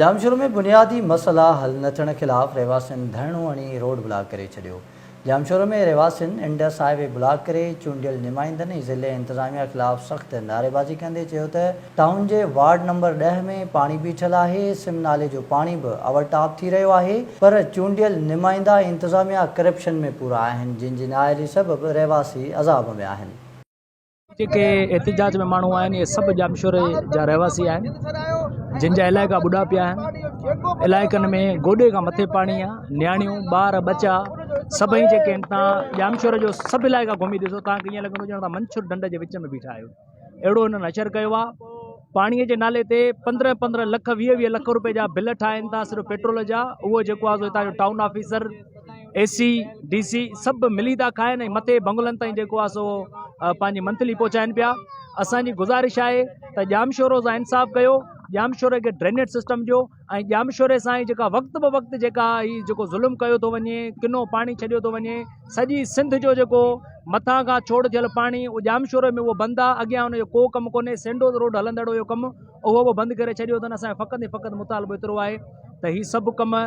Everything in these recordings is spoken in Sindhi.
ڄامشورو ۾ بنيادي مسئلا حل نه ٿيڻ خلاف رهواسين ڌرڻو هڻي روڊ بلاڪ ڪري ڇڏيو. ڄامشورو ۾ رهواسين انڊس هاء وي بلاڪ ڪري چونڊيل نمائندن ۽ ضلعي انتظاميا خلاف سخت نعريبازي ڪندي چيو ته ٽائون جي وارڊ نمبر ڏهه ۾ پاڻي بيٺل آهي، سم نالي جو پاڻي به اوور ٽاپ ٿي رهيو آهي پر چونڊيل نمائندا ۽ انتظاميا ڪرپشن ۾ پورا آهن جن جي نااهلي سبب رهواسي عذاب ۾ آهن. جيڪي احتجاج ۾ ماڻهو آهن اهي سڀ ڄامشوري جا رهواسي آهن جن جا علائقا ٻڏا پيا آهن علائقن ۾ گوڏي کان مٿي پاڻي آهي نياڻيون ٻار ٻچا سڀئي جيڪي آهن تان ڄامشوري جو سڀ علائقا گهمي ڏسو تان کي ائين لڳندو ڄڻ تان منڇر ڍنڍ جي وچ ۾ بيٺا آهيو اهڙو هنن حشر ڪيو آهي پاڻي جي نالي تي 15 15 لک 20 20 لک روپئي جا بل ٺاهن ٿا صرف پيٽرول جا اهو جيڪو آهي هتان جو town officer A C D C سڀ ملي ٿا کائن ۽ مٿي بنگلن تائين جيڪو آهي سو پنهنجي منٿلي پهچائن پيا اسانجي گذارش آهي ته ڄامشورو سان انصاف ڪيو ڄامشوري کي ڊرينيج سسٽم ڏيو ۽ ڄامشوري سان جيڪا وقت به وقت جيڪا هي جيڪو ظلم ڪيو ٿو وڃي ڪنو پاڻي ڇڏيو ٿو وڃي سڄي سنڌ جو جيڪو مٿان کان ڇوڙ ٿيل پاڻي اهو ڄامشوري ۾ اهو بند آهي اڳيان ان جو ڪو ڪم ڪونهي سينڊوز روڊ هلندڙ اهو ڪم اهو به بند ڪري ڇڏيو اٿن اسان جو فقط ۽ فقط مطالبو ايترو آهي ته هي سڀ ڪم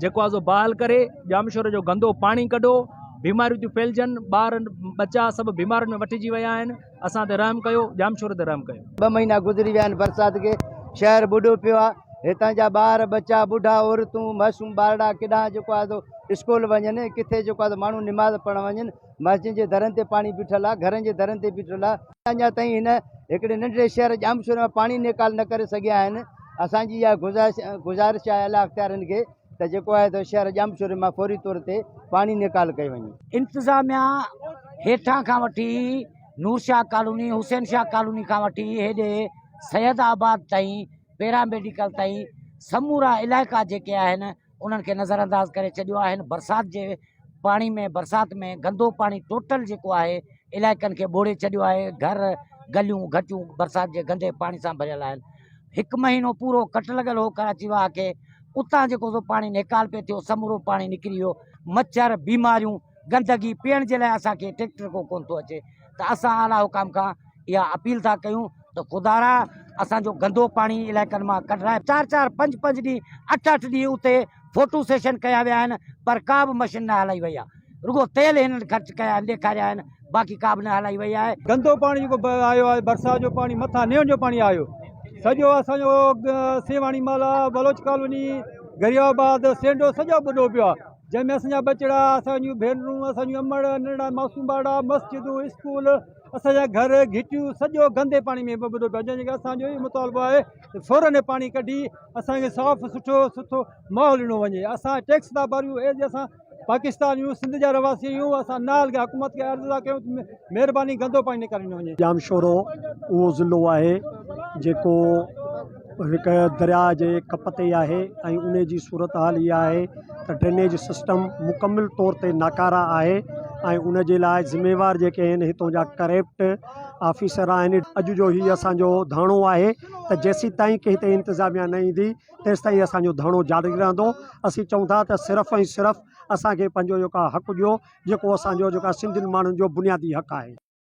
جيڪو آهي سو بحال ڪري ڄامشوري جو گندو پاڻي ڪڍو بيماريون ٿيون ڦهلجن ٻار ٻچا سڀ بيمارين ۾ وٺجي ويا آهن اسان تي رحم ڪيو ڄامشوري تي رحم ڪيو. ٻه مهينا گذري ويا آهن برسات کي شهر ٻڏو پيو آهي هتان جا ٻار ٻچا ٻڍا عورتون معصوم ٻارڙا ڪيڏانهن جيڪو آهي سو اسڪول وڃن ڪٿي جيڪو آهي سو ماڻهو نماز پڙهڻ وڃن مسجدن جي درن تي پاڻي بيٺل آهي گهرن جي درن تي بيٺل آهي اڃا تائين هن هڪڙي ننڍڙي شهر ڄامشوري مان پاڻي نيڪال نه ڪري سگهيا آهن اسان جي اها گذارش گذارش آهي اعليٰ اختيارين کي ته جيڪو آهي ته شهر ڄامشوري مان فوري طور تي پاڻي نيڪال ڪئي وڃي. انتظاميا هيٺان کان وٺي نورشاهه ڪالوني، حسين شاهه ڪالوني کان وٺي هيڏي سيد آباد تائين پيرا ميڊيڪل تائين سمورا علائقا جيڪي آهن انهن کي نظر انداز ڪري ڇڏيو آهي هن برسات جي پاڻي ۾ برسات ۾ گندو پاڻي ٽوٽل جيڪو آهي علائقن کي ٻوڙي ڇڏيو آهي گهر گليون گهٽيون برسات جي گندي پاڻي سان ڀريل آهن هڪ مهينو پورو ڪٽ لڳل هو ڪراچي واهه کي اتان جيڪو سو پاڻي نيڪال پئي ٿيو سمورو پاڻي نڪري ويو مڇر بيماريون گندگي پيئڻ جي لاء اسان کي ٽريڪٽر ڪو ڪونه ٿو اچي ته اسان اعليٰ حڪام کان اها اپيل ٿا ڪيون ته خدارا اسان جو گندو پاڻي علائقن مان ڪڍرائي چار چار پنج پنج ڏينهن اٺ اٺ ڏينهن اتي فوٽو سيشن ڪيا ويا آهن پر ڪا به مشين نه هلائي وئي آهي رڳو تيل هنن خرچ ڪيا آهن ڏيکاريا آهن باقي ڪا به نه هلائي وئي آهي. گندو پاڻي جيڪو آيو آهي برسات جو پاڻي مٿان نين جو پاڻي آيو سڄو اسان جو سيواڻي مالا بلوچ ڪالوني گريا آباد سينڊو سڄو ٻڏو پيو آهي جنهن ۾ اسان جا ٻچڙا، اسان جون ڀينرون، اسان جون امڙ، ننڍڙا معصوم ٻارڙا، مسجدون، اسڪول، اسان جا گهر، گهٽيون سڄو گندي پاڻي ۾ ٻڏو پيو آهي جنهن جي ڪري اسان جو اهو مطالبو آهي ته فورن پاڻي ڪڍي اسان کي صاف سٺو سٿو ماحول ڏنو وڃي اسان ٽيڪس ٿا ڀريون ايز اسان پاڪستان آهيون سنڌ جا رهواسي آهيون اسان نال کي حڪومت کي عرض ٿا ڪيون ته مهرباني گندو پاڻي نڪاري ڏنو وڃي. ڄامشورو اهو ضلعو آهي جيڪو هڪ درياء جي ڪپ تي آهي ۽ ان جي صورتحال اها آهي ته ڊرينيج سسٽم مڪمل طور تي ناڪاره آهي ۽ ان جي لاء ذميوار جيڪي آهن هتون جا ڪرپٽ آفيسر آهن اڄ جو هي اسانجو ڌرڻو آهي ته جيسين تائين ڪي هتي انتظاميا نه ايندي تيستائين اسانجو ڌرڻو جاري رهندو اسين چئون ٿا ته صرف ۽ صرف اسانکي پنهنجو جيڪو حق ڏيو جيڪو اسانجو جيڪا سنڌين ماڻهن جو بنيادي حق آهي.